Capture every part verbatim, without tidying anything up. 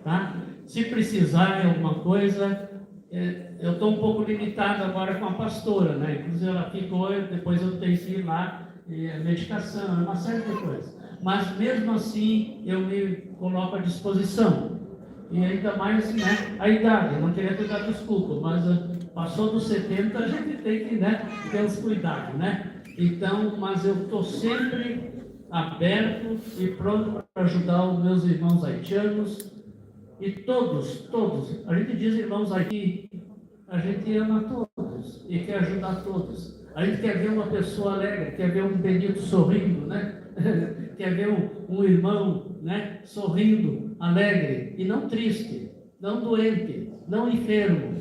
tá? Se precisar de alguma coisa, é, eu estou um pouco limitado agora com a pastora, né? Inclusive ela ficou, eu- depois eu tenho que ir lá, e a medicação, é uma série de coisas. Mas mesmo assim, eu me coloco à disposição. E ainda mais, né, a idade, eu não queria ter dado desculpa, mas ah, passou dos setenta, a gente tem que, né, ter uns cuidados, né? Então, mas eu estou sempre aberto e pronto para ajudar os meus irmãos haitianos e todos, todos. A gente diz irmãos aqui, a gente ama todos e quer ajudar todos. A gente quer ver uma pessoa alegre, quer ver um Benito sorrindo, né? Quer ver um, um irmão, né, sorrindo, alegre e não triste, não doente, não enfermo.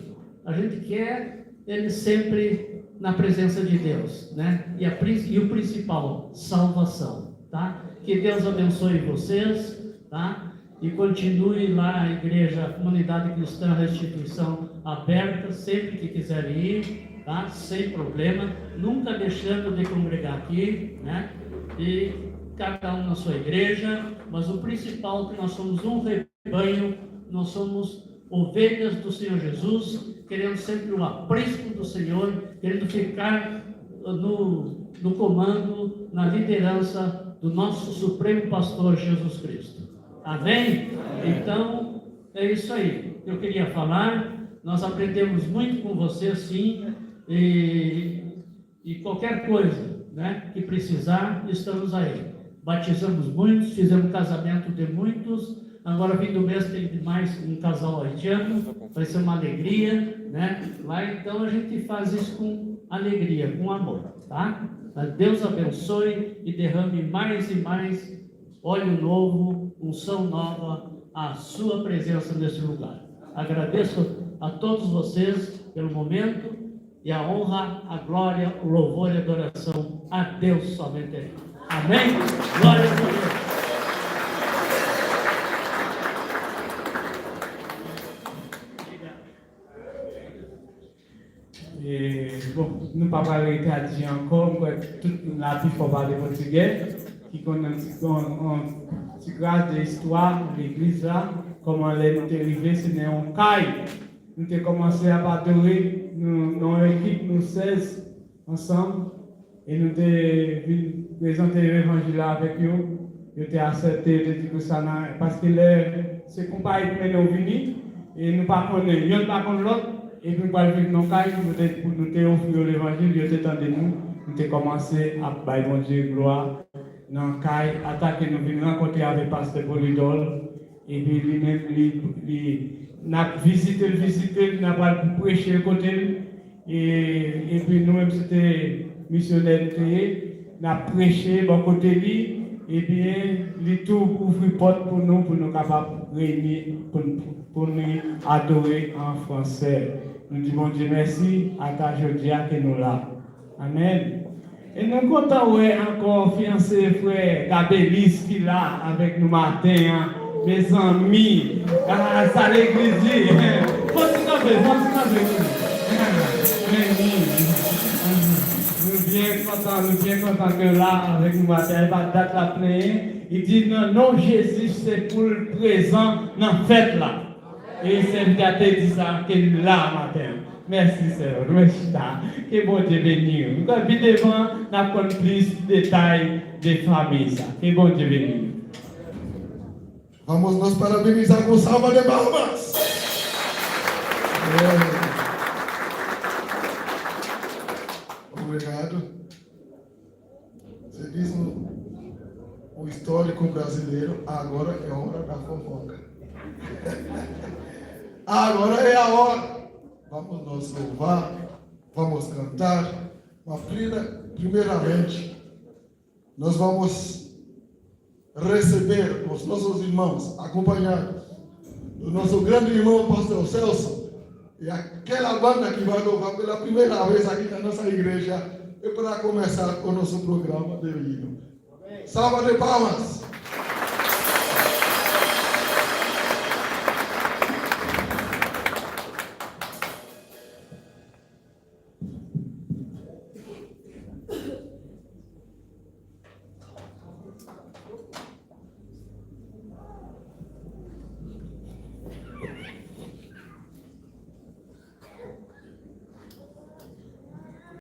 A gente quer ele sempre na presença de Deus, né? E, a, prin- e o principal, salvação, tá? Que Deus abençoe vocês, tá? E continue lá a igreja, a comunidade cristã Restituição aberta, sempre que quiserem ir, tá? Sem problema, nunca deixando de congregar aqui, né? E cada um na sua igreja, mas o principal é que nós somos um rebanho, nós somos ovelhas do Senhor Jesus, querendo sempre o aprisco do Senhor, querendo ficar no, no comando, na liderança do nosso Supremo Pastor Jesus Cristo. Amém? Então, é isso aí. Eu queria falar, nós aprendemos muito com você, sim, e, e qualquer coisa, né, que precisar, estamos aí. Batizamos muitos, fizemos casamento de muitos, agora fim do mês tem mais um casal haitiano, vai ser uma alegria, né? Lá então a gente faz isso com alegria, com amor, tá? Deus abençoe e derrame mais e mais óleo novo, unção nova, a sua presença nesse lugar. Agradeço a todos vocês pelo momento e a honra, a glória, o louvor e a adoração a Deus somente a Ele. Amém? Glória a Deus. E, bon, nou pa pral rete a di ankò, m kwè tout moun la pifò pale pòtigè, ki konn yon ti, yon, yon ti kras de istwa legliz la, kòman lè nou te rive, se nan yon kay, nou te kòmanse ap adore, nou, nan yon ekip, nou sèz ansanm, e nou te vin prezante levanjil la avèk yo. Yo te aksepte, yo te di ke sa nan, paske lè se konpayi ki mennen w vini, e nou pa konnen, yonn pa konn lòt, epi nou pral viv nan kay, nou te, pou nou te ofri yo levanjil, yo te tande nou, nou te kòmanse ap bay Bondye glwa nan kay, ata ke nou vin rankontre avèk pastè Polidor, epi li menm, li, li, n ap vizite l, vizite l, n ap al preche kote l, e, epi nou menm se te misyonè nou te ye, n ap preche bò kote li, ebyen, li tou ouvri pòt pou nou, pou nou kapab reyini, pou, pou nou adore an fransè. Nou di Bondye mèsi, ata jodi a ke nou la. Amèn. E nou kontan wè ankò fiyanse frè Gabelis ki la avèk nou maten an. Mezanmi, ah, sa legliz li. Fò ti kanpe, fò ti kanpe pou li. Ah, men wi. Ah, nou byen kontan, nou byen kontan ke w la avèk nou maten an. E pa dat l ap plenyen. Li di nan non Jezi se pou l prezan nan fèt la. E sèvitè a te di sa, ke l la maten an. Mèsi, sè. Mèsi ta. Ke Bondye beni w. Pi devan, n ap konn plis detay de fanmi sa. Ke Bondye beni w. Vamos nos parabenizar com salva de palmas. É. Obrigado. Se diz um, um histórico brasileiro, agora é hora da fofoca. Agora é a hora. Vamos nos louvar, vamos cantar. Mas primeiramente, nós vamos receber os nossos irmãos, acompanhados do nosso grande irmão, pastor Celso, e aquela banda que vai louvar pela primeira vez aqui na nossa igreja, e para começar o nosso programa de hino. Salva de palmas!